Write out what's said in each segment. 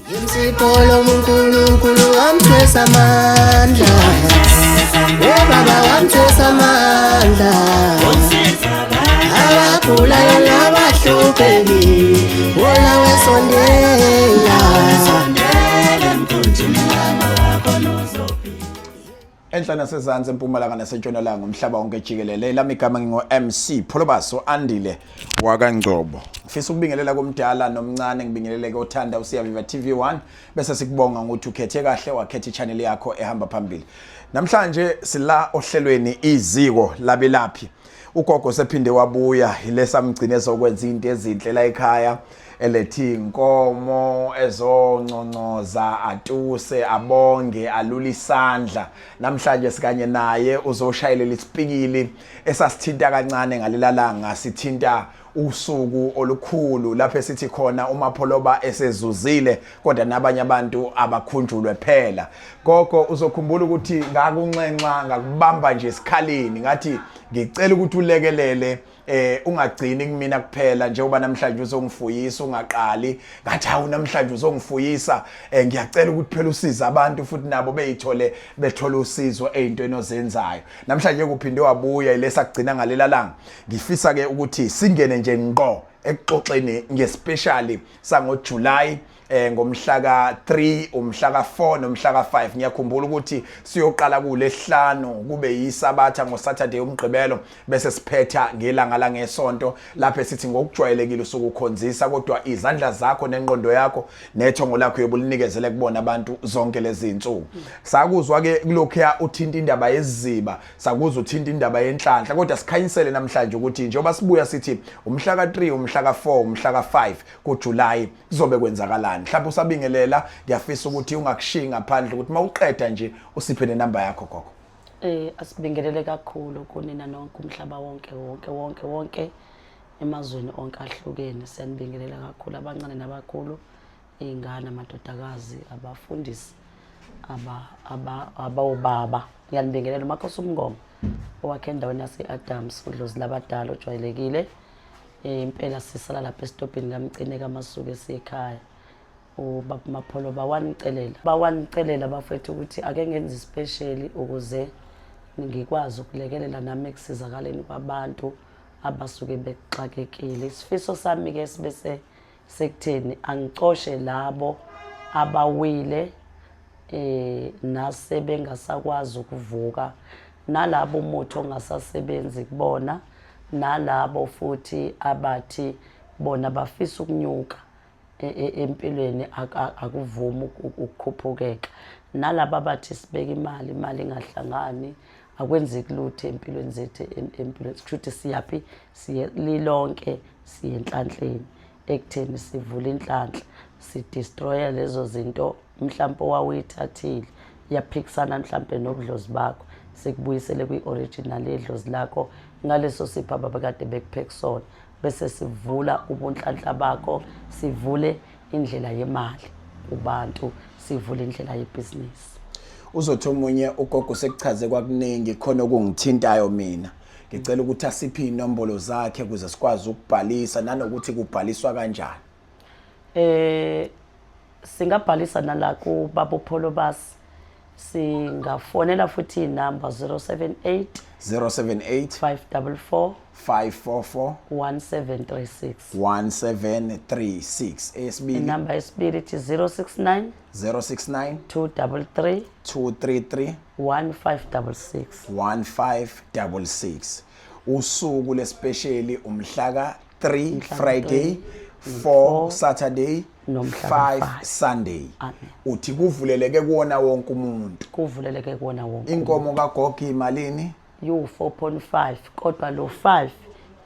Imsipolo uNkulunkulu wamthwesa amandla. Oh baba wamthwesa amandla. Abagulayo nabahlupheki wona wesondela. Enhla nasezansi, empumalanga nasentshonalanga, umhlaba wonke jikelele. Lami igama ngingo-MC Pholobaso Andile wakaNgcobo. Ngifisa ukubingelela komdala nomncane, ngibingelele kothanda uSiyaviva TV1 bese sikubonga ngokuthi ukhethe kahle wakhetha i-channel yakho ehamba phambili. Namhlanje sila ohlelweni Iziko Labelaphi. Ugogo sephinde wabuya, ilesamgcine sokwenza into ezinhle la ekhaya, elethi inkomo ezonconcoza, atuse, abonge, alula isandla. Namhlanje sikanye naye, uzoshayelela isipikili esasithinta kancane ngalela langa, sithinta usuku olukhulu lapho esithi khona uMapholoba esezuzile, kodwa nabanye abantu abakhunjulwe phela. Gogo, uzokhumbula ukuthi ngakunxenxa, ngakubamba nje esikhaleni, ngathi ngicela ukuthi ulekelele, ungagcini kumina kuphela njengoba namhlanje uzongifuyisa. Ungaqali ngathi hawu, namhlanje uzongifuyisa, ngiyacela ukuthi phela usize abantu futhi nabo beyithole, bethola usizo ezintweni ozenzayo. Namhlanje kuphinde wabuya ilesa kugcina ngalela langa. Ngifisa ke ukuthi singene nje ngqo ekuxoxeni ngespecially sango July, ngomhla ka3, umhla ka4 nomhla ka5. Ngiyakhumbula ukuthi siyoqala kulesihlanu, kube yisabatha ngoSaturday, umgqibelo, bese siphetha ngelanga langesonto, lapho esithi ngokujwayelekile usuku ukhonzisa, kodwa izandla zakho nengqondo yakho nethongo lakho yobulinikezele kubona abantu zonke lezi insuku. Sakuzwa ke kulokhuya uthinta indaba yeziba, sakuzwa uthinta indaba yenhlanhla, kodwa sikhanyisele namhlanje ukuthi njengoba sibuya sithi umhla ka3, umhla ka4, umhla ka5 kuJuly kuzobe kwenzakalani. Mhlawumbe usabingelela, ngiyafisa ukuthi ungakushiyi ngaphandle ukuthi mawuqeda nje usiphe nenamba yakho, gogo. Asibingelele kakhulu kunina nonke, umhlaba wonke wonke wonke wonke, emazweni onke ahlukene. Siyanibingelela kakhulu, abancane nabakhulu, iy'ngane, amadodakazi, abafundisi, abawobaba. Ngiyanibingelela. Umakhosi Umngoma owakhe endaweni yase-Adams, udlozi labadala ojwayelekile. Impela sisala lapha esitobhini kaMcine kaMasuku esiyekhaya. Ubaba Mapholoba wanicelela, bawanicelela bafethu ukuthi ake ngenze ispecial ukuze ngikwazi ukulekelela nami ekusizakaleni kwabantu abasuke bexakekile. Isifiso sami-ke sibe sekutheni angicoshe labo abawile nase bengasakwazi ukuvuka, nalabo umuthi ongasasebenzi kubona, nalabo futhi abathi bona bafisa ukunyuka empilweni, akuvumi ukukhuphukeka, nalabo abathi sibeka imali, imali ingahlangani, akwenzeki lutho empilweni zethu. Empilweni kusho ukuthi siyaphi? Siye lilonke, siye enhlanhleni, ekutheni sivule inhlanhla, sidestroya lezo zinto mhlawumpe owawuyithathile yaphikisana mhlampe nobudlozi bakho, sikubuyisele kwi-original yedlozi lakho ngaleso sipho ababekade bekuphe kusona, bese sivula ubunhlanhla bakho, sivule indlela yemali kubantu, sivule indlela yebhizinisi. Uzothi omunye, ugogo sekuchaze kwakuningi, khona okungithintayo mina, ngicela ukuthi asiphe inombolo zakhe ukuze sikwazi ukubhalisa, nanokuthi kubhaliswa kanjani. Singabhalisa nala kubaba uPholobas, singafonela futhi inamba 078 078 544 544 1736. 1736. Eyesibili? Inamba yesibili ithi 069 069 233 233 1566. 1566. Usuku lespecial umhla ka 3 Mhla ka Friday, 3, 4 Saturday, nomhla 5 ka-5 Sunday. Amen. Uthi kuvuleleke kuwona wonke umuntu? Kuvuleleke kuwona wonke. Inkomo kagogo imalini? Yu-4.5, kodwa lo 5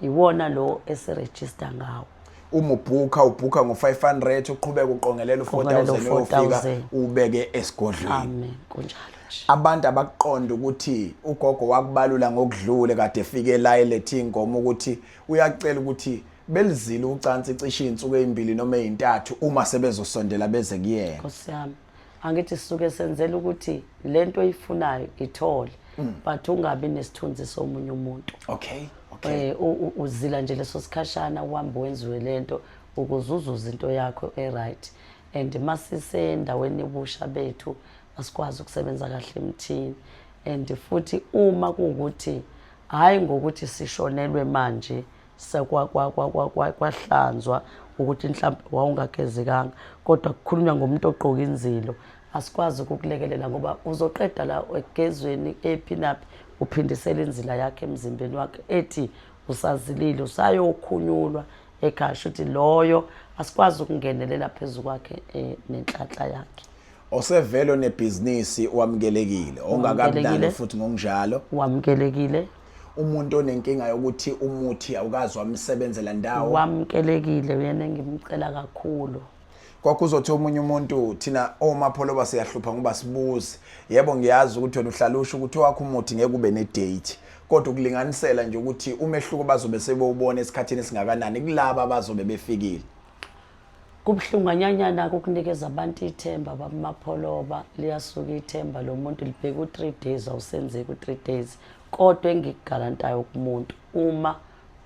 iwona lo esirejista ngawo. Uma ubhukha, ubhukha ngo-500, uqhubeka uqongelela Uqongelela u-4000, uyofika u-4,000. ubeke esigodlweni. Amen, kunjalo nje. Abantu abakuqonda ukuthi ugogo wakubalula ngokudlule kade efike la elethe inkomo ukuthi uyacela ukuthi belizile ucansi cishe iy'nsuku ey'mbili noma ey'ntathu uma sebezosondela beze kuyena. Nkosi yami, angithi sisuke senzela ukuthi lento oyifunayo ithole, but ungabi nesithunzi somunye umuntu. Uzila nje leso sikhashana, uhambe wenziwe lento ukuze uzuze into yakho e-right. And masisendaweni yobusha bethu asikwazi ukusebenza kahle emthini. And futhi uma kuwukuthi hhayi ngokuthi sishonelwe manje kwahlanzwa ukuthi mhlawumbe wawungagezekanga, kodwa kukhulunywa ngomuntu ogqoka inzilo, asikwazi ukukulekelela ngoba uzoqeda la ekugezweni ephi naphi, uphindisela inzila yakhe emzimbeni wakhe ethi usazilile, usayokhunyulwa ekhaya. Shuthi loyo asikwazi ukungenelela phezu kwakhe nenhlanhla yakhe. Osevele onebhizinisi wamukelekile, ongakabi nalo futhi ngokunjalo wamukelekile. Umuntu onenkinga yokuthi umuthi awukazi wamsebenzela ndawo wamukelekile, uyena engimcela kakhulu. Kwakho uzothi omunye umuntu, thina oMapholoba siyahlupha ngoba sibuze. Yebo, ngiyazi ukuthi wena uhlala usho ukuthi owakho umuthi ngeke ube ne-date, kodwa ukulinganisela nje ukuthi umehluko bazobe sebewubona esikhathini esingakanani kulaba abazobe befikile. Kubuhlunganyanyana ukukunikeza abantu ithemba baMapholoba, liyasuka ithemba lo muntu libheka u-3 days, awusenzeki u-3 days. Kodwa engikugarantayo kumuntu, uma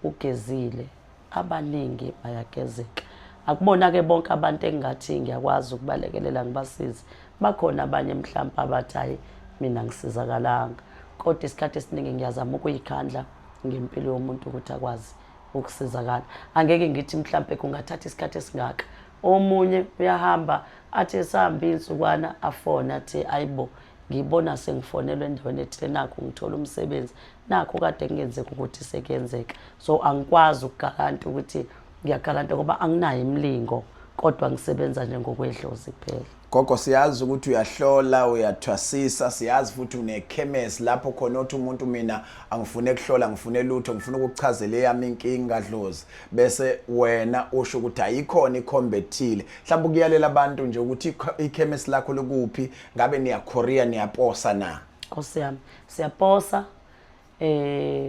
ugezile abaningi bayagezeka. Akubona-ke bonke abantu engingathi ngiyakwazi ukubalekelela ngibasize, bakhona abanye mhlawumpe abathi hhayi mina ngisizakalanga, kodwa isikhathi esiningi ngiyazama ukuyikhandla ngempilo yomuntu ukuthi akwazi ukusizakala. Angeke ngithi mhlampe kungathatha isikhathi esingaka. Omunye uyahamba athi esahamba iy'nsukwana afone athi ayibo, ngibona sengifonelwe endaweni ethile, nakho ngithola umsebenzi, nakho kade kungenzeka ukuthi sekuyenzeka. So angikwazi ukugaranta ukuthi ngiyagaranta ngoba anginayo imilingo, kodwa ngisebenza nje ngokwedlozi kuphela. Gogo, siyazi ukuthi uyahlola, uyathwasisa, siyazi futhi unekhemesi lapho khona othi umuntu mina angifune kuhlola, ngifune lutho, ngifuna ukukuchazela eyami inkinga dlozi, bese wena usho ukuthi ayikhona ikhombe ethile. Mhlawumbe ukuyalela abantu nje ukuthi ikhemesi lakho likuphi, ngabe niyakhoriya, niyaposa na? Nkosi yami, siyaposa,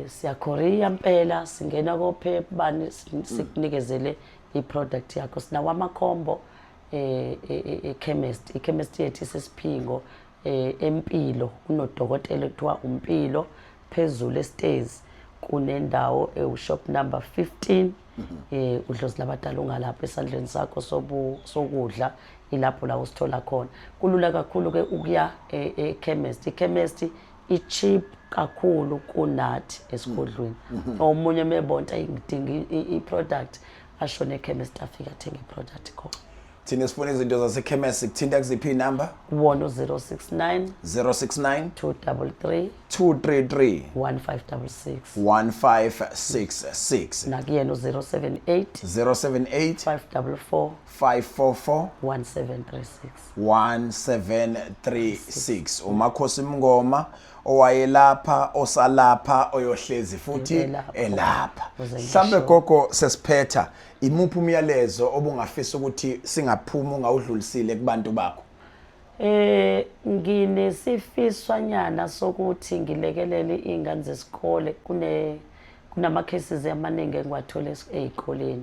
siyakhoriya mpela, singena kophepha bani sikunikezele i-product yakho. Sinawo amakhombo e-chemist. I-chemist yethu isesiphingo empilo, kunodokotela ekuthiwa uMpilo, phezulu estezi kunendawo ewu-shop number 15. Udlozi labadala ungalapho esandleni sakho sokudla, ilapho la usithola khona. Kulula kakhulu ke ukuya e-chemist. I-chemist i-cheap kakhulu kunathi esigodlweni. Omunye mebonta ngidinga i-product, ashone e-chemist, afike athenge i-product khona. Thina sifuna izinto zasekhemesi, kuthinta kuziphi inamba? Kuwona u-069 069 233 233 1566. 1566. Nakuyena u-078 078 544 544 1736. 1736. Umakhosi Mngoma owayelapha, osalapha, oyohlezi futhi elapha. Elapha. Uze Mhlambe ngisho. gogo, sesiphetha, imuphi umyalezo obungafisa ukuthi singaphuma ungawudlulisile kubantu bakho? Nginesifiswanyana sokuthi ngilekelele iy'ngane zesikole. Kunama cases amaningi engiwathole ey'koleni.